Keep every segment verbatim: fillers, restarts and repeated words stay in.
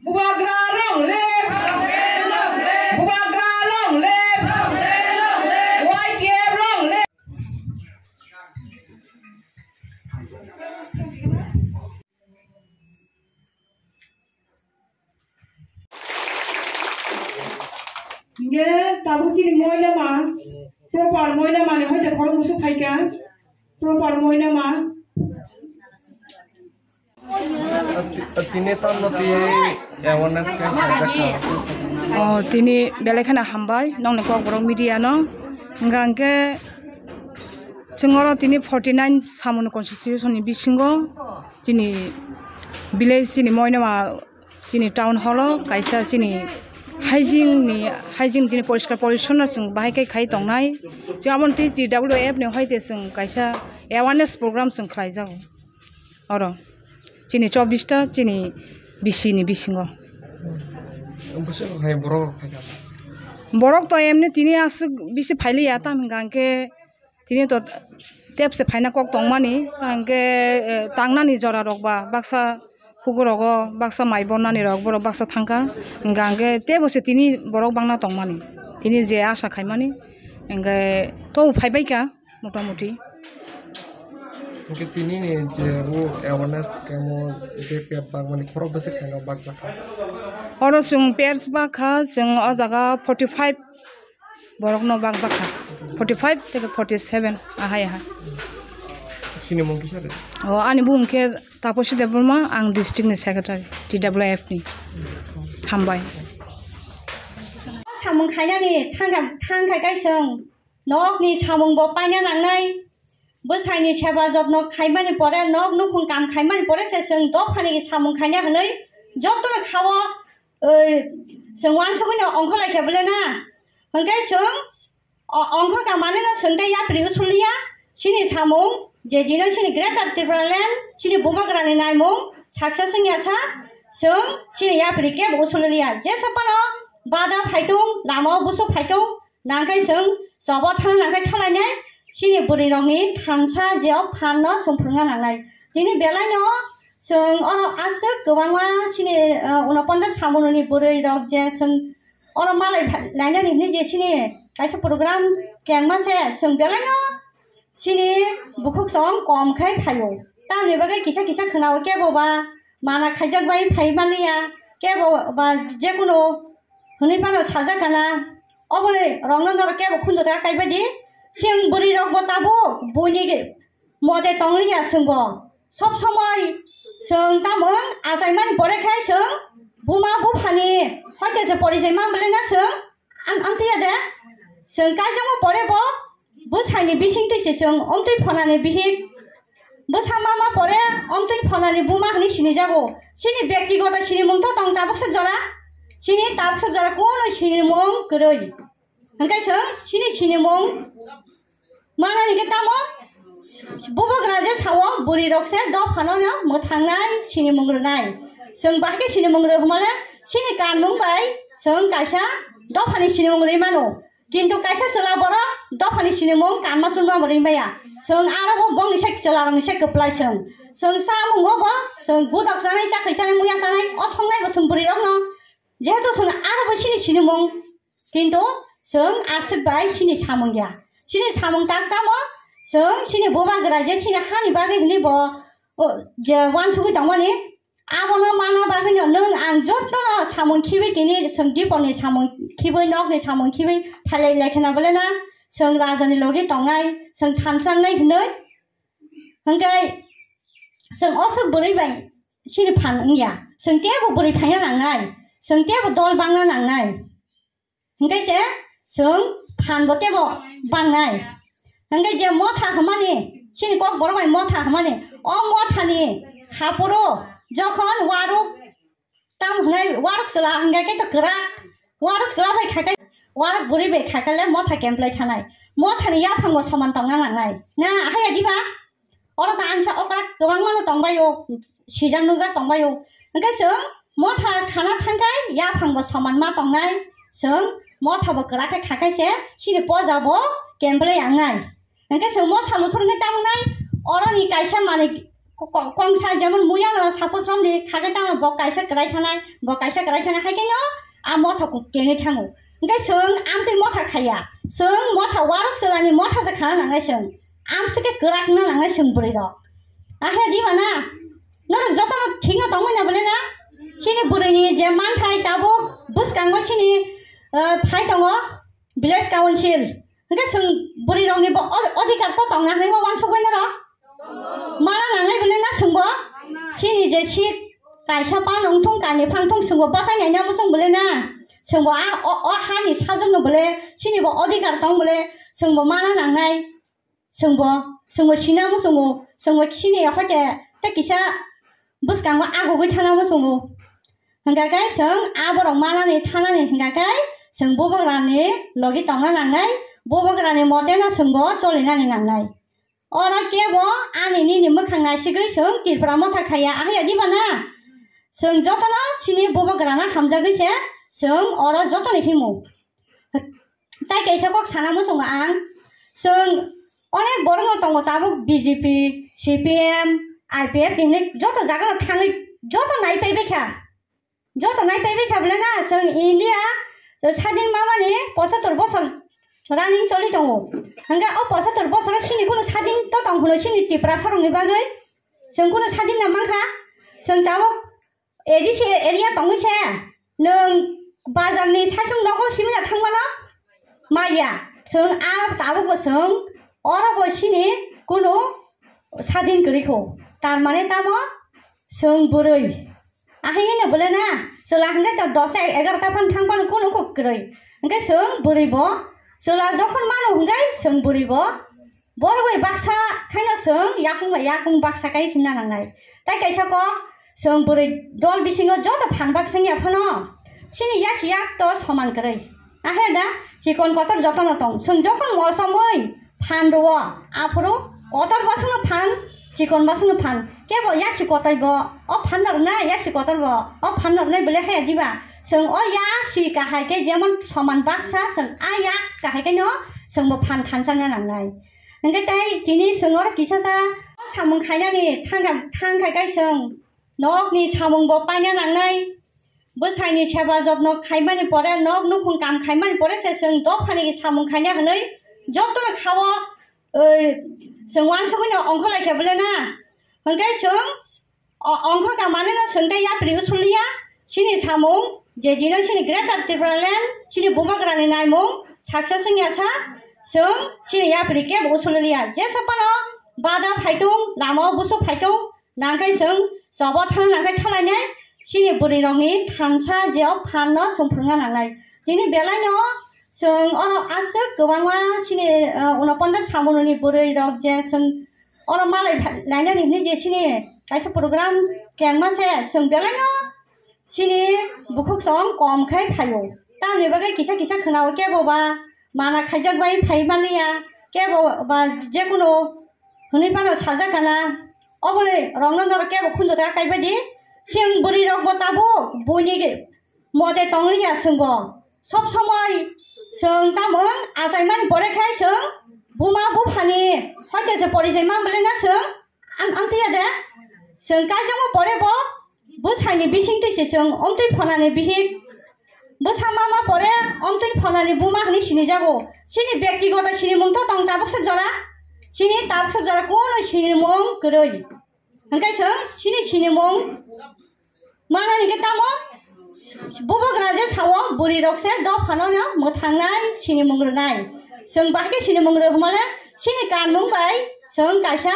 Bubagra long live! Bubagra long live! Y T F long live! Hingke tabuk chini moilama, proper moilama ni hoite khorok musuk phaikha, proper moilama. Tini tamno twi awareness camp khaijak kha. Oh, tini belai kheno hambai nongni Kokborok media no. Hingka hingke chwng oro tini forty nine samung ni constitution ni bisingo chini village chini moilama chini town hall o kaisa chini hygiene ni, hygiene chini poriskar porishonno chwng bahai khe khai tongnai. Chwng aboni twi T W F ni hoite chwng kaisa awareness program chwng khlai jago oro chini chobbish ta chini bisi ni bisingo. Bwswk hai borok rok phai kha? Borok to emni tini aswk bisi phailiya, tamo hwnka hwnkhe tini to tepse phaina kok tongmani, hingke, eh, tangnani jora rok ba baksa hukurogo baksa mai bornani rok borok baksa thangkha, hingka hingke tebo se tini borok bangna tongmani, tini je asa khaimani, hingke to phaibaikha motamuti. Hingke tini ni je bo awareness kemo je kebak mani khorok bwswk khaina bakjakha. Oro chwng pairs bakha, chwng o jaga forty five borokno bakjakha, forty five tei forty seven ahai aha. Chini mung kisa de? O, ani bumung khe Taposi Debbarma, ang district ni secretary, T W F ni. Hambai. Samung khainani thangkha, thangkha kai chwng nokni samung bo paina nangnai. Bwsaini seba jotno khaimani pore, nok nukhung kam khaimani pore se chwng dophani samung khaina hwnwi jotono khao, oi, chwng uansugwino ongkhorlaikha bwle na? Hwnkhe chwng o-, ongkhorkha manwino chwng tei yapri usuliya. Chini samung je dino chini Greater Tipraland, chini Bubagrani naimung success wngya sa, chwng chini yapri kebo usuliya. Jesa phano bada phaitung, lamao busu phaitung, nangkhe chwng chobo thang nangkhe thalainai, chini bwrwirokni thansa je o phanno chwng phwrwngna nangnai. Tini belaino chwng oro aswk kwbangma chini, ah, unoponda samununi bwrwirok je chwng oro malai pha-, lainani hwnwi je chini kaisa program kengma se chwng belaino chini bukhuk chwng kom khai phaio. Tamni bagwi kisa kisa khwnao kebo ba mana khaijak bai phai manliya, kebo ba jekunu hwnwi phano sajak kana, oboni rokno norok kebo khunju ta kaibaidi. Chwng bwrwi rokbo tabuk buini mode tongliya chwngbo. Sob somoi chwng tamo achaimani pore khai chwng buma buphani hoite se porichai man bwlai na chwng am-, amtwiya de. Chwng kaijakma pore bo bwsani bisingtwi se chwng omtwi phonani bihik. Bwsa mama pore omtwi phonani buma hwnwi sinijago. Chini bektigoto sinimung to tong tabuk swk jora. Chini tabuk swk jora kuno sinimung kwrwi. Hwnkhe chwng chini sinimung manani khe tamo bubagra je sao bwrwi rok se dophano no mwthangnai sinimung rwnai. Chwng bahai khe sinimung rw hwnmale chini kanmung bai chwng kaisa dophani sinimung rwi mano. Kintu kaisa chwla borok dophani sinimung kanma chunma bo ring maya. Chwng aro bo bongni se chwla rokni se kwplai chwng. Chwng chamung o bo chwng budok chanai, chakri chanai, muya chanai, o songnai bo chwng bwrwi rokno. Jehetu chwng aro bo chini sinimung, kintu chwng aswk bai chini samung ya. Chini samung tak tamo chwng chini bubagra je chini hani bagwi hwnwi bo, o, je uansugwi tongmani. Abono mana bagwino nwng ang jotono samung khibi tini chwng diponi samung khibi, nokni samung khibi phailai lai kheno bole na chwng rajani logi tongnai, chwng thansangnai hinwi. Hwnkhe chwng oswk bwrwi bai chini phan wngya, chwng teibo bwrwi phaina nangnai, chwng teibo dol bangna nangnai. Hwnkhe se chwng phan bo teibo bangnai. Hwnkhe je motha hwnmani, chini Kokborok bai motha hwnmani, o mothani khapuro jokhon waruk tam hwnai, waruk chwla hwnkhe khe to kwrak, waruk chwla bai khaikhe, waruk bwrwi bai khaikhe le motha kemplai thanai, mothani yaphang bo soman tongna nangnai. Na haya diba? Oro ta ansa okra kwbangma no tongbaio, sijak nukjak tongbaio. Hwnkhe chwng motha khana thangkhai yaphang bo soman ma tongnai. Chwng motha bo kwrak khe khakhai se chini poja bo kemplai yangnai. Hwnkhe chwng motha luthor wngkhe tamungnai, oroni kaisa manwi Ko-, ko-, kongsa jemon muya no suppose romni khagwi tamo bo kaisa kwrai thanai, bo kaisa kwrai thanai, hai khe no a motha kuk kenwi thango. Hwnkhe chwng amtwi motha khaiya, chwng motha warok chwlani motha se khana nangnai chwng. Amsike kwrak na nangnai chwng bwrwi rok. Ahe di mana? Norok joto no thik no tongwi na bole na? Chini bwrwi ni je manthai tabuk bwskango chini, eh, phai tongo village council. Hwnkhe chwng bwrwi rok ni bo od-, odhikar to tong na hinwi bo uansuk bai norok? Mana nangnai bole na chwng bo? Chini je seat kaisa pan wngthung, kani phang thung, chwng bo bachai nai na muchung bole na? Chwng bo a, o, o ha ni sajwk no bole chini bo odhikar tong bole, chwng bo mana nangnai. Chwngbo, chwngbo sinamo chwngo, chwngbo sini hoite tei kisa bwskango agugwi thanamo chwngo. Hwnkha khe chwng a borok manani thanani hwnkha khe chwng bubagrani logi tongna nangnai, bubagrani moteno chwngbo cholinani nangnai. Oro kebo ani nini mwkhang naisigwi chwng Tripura motha khaiya, ahaiya diba na? Chwng jotono chini bubagrano hamjagwi se chwng oro jotoni himo. Tai kaisa kok sana muchungo ang, chwng onek borokno tongo tabuk B J P, C P M, I P F ni hinwi joto jagano thangwi joto nai paibaikha, joto nai paibaikha bole na chwng India sadin mamani pochattor bosor running choli tongo. Hwnkhe o pochattor bosoro chini kunu sadin to tong hwno chini Tiprasa rokni bagwi chwng kunu sadin na mankha, chwng tabuk A D C area tongwi se nwng bazar ni saichung nogo himya thangmano maya. Chwng a tabukbo chwng orobo sini kunu sadin kwrwi kho. Tar mane tamo chwng bwrwi. Ahai no bole na chwla hwnkhe ta dosta egarota phan thang phano kunu kok kwrwi. Hwnkhe chwng bwrwi bo chwla jokhon mano hwnkhe chwng bwrwi bo borok bai baksa khaino chwng yakung bai yakung baksa kai himna nangnai. Tai kaisa kok chwng bwrwi dol bisingo joto phan bak swngya phano chini yasi yak to soman kwrwi. Ahe da chikon kotor jotono tong. Chwng jokhon mosomwi phan rwo, aphuru kotor basongno phan, chikon basongno phan. Kebo yasi kotor bo o phan narwknai, yasi kotor bo o phan narwknai bole haya diba? Chwng o yasi kahai khe jemon soman baksa, chwng a yak kahai khe no chwngbo phan thansa wngna nangnai. Hwnkhe tei tini chwng oro kisa sa samung khainani thangkha, thangkha khe chwng nokni samung bo paina nangnai. Bwsaini seba jotno khaimani pore, nok nukhung kam khaimani pore se chwng dophani samung khaina hwnwi jotono khao, eh, chwng uansugwino ongkhorlaikha bole na? Hwnkhe chwng o-, ongkhorkha maneno chwng tei yapri usuliya. Chini samung je dino chini Greater Tipraland, chini bubagrani naimung success wngya sa, chwng chini yapri kebo usuliya. Jesa phano bada phaitung, lamao busuk phaitung, nangkhe chwng chobo thang nangkhe thalainai, chini bwrwirokni thansa je o phanno chwng phwrwngna nangnai. Tini belaino chwng oro aswk kwbangma chini, uh, unoponta samunoni bwrwirok je chwng oro malai pha-, lainani hinwi je chini kaisa program kengma se chwng belaino chini bukhuk song kom khai phaio. Tamni bagwi kisa kisa khwnao kebo ba mana khaijak bai phai manliya, kebo ba jekunu hwnwi phano sajak kana, oboni rokno norok kebo khunju ta kaibaidi. Chwng bwrwi rokbo tabuk buini mode tongliya chwngbo. Sob somoi chwng tamo wng achaimani pore khai chwng buma buphani hoite se porichai man bwlai na chwng am-, amtwiya de. Chwng kaijakma pore bo bwsani bisingtwi se chwng omtwi phonani bihik. Bwsa mama pore omtwi phonani buma hwnwi sinijago. Chini bektigoto sinimung to tong tabuksa jora. Chini tabuksa jora kunu sinimung kwrwi. Hwnkhe chwng chini sinimung manani khe tamo bubagra je sao bwrwi rok se dophano no mwthangnai sinimung rwnai. Chwng bahai khe sinimung rw hwnmale chini kanmung bai chwng kaisa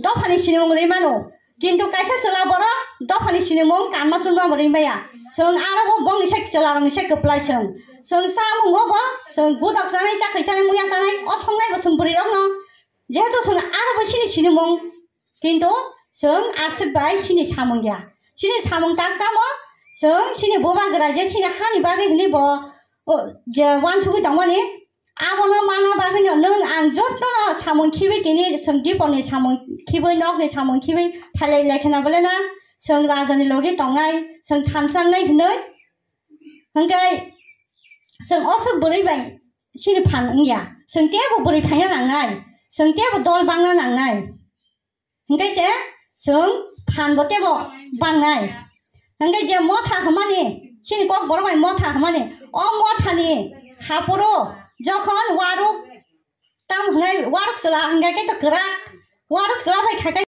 dophani sinimung rwi mano. Kintu kaisa chwla borok dophani sinimung kanma chunma bo ring baiya. Chwng aro bo bongni se chwla rokni se kwplai chwng. Chwng chamungo bo chwng budok chanai, chakri chanai, muya chanai, o songnai bo chwng bwrwi rokno. Jehetu chwng aro bo chini sinimung. Kintu chwng aswk bai chini samung ya. Chini samung tak tamo chwng chini bubagra je chini hani bagwi hwnwi bo, o, je uansugwi tongmani. Abono mana bagwino nwng ang jotono samung khibi tini chwng diponi samung khibi, nokni samung khibi phailai lai khena bole na chwng rajani logi tongnai, chwng thansangnai hinwi. Hwnkhe chwng oswk bwrwi bai chini phan wngya, chwng teibo bwrwi phaina nangnai, chwng teibo dol bangna nangnai. Hwnkhe se Chwng phan bo tebo bangnai. Hingke je motha hwnmani, chini kok borok bai motha hwnmani, o mothani khapuru jokhon waruk tam hwnai, waruk chwla hingke khe to kwrak, waruk chwla bai khakai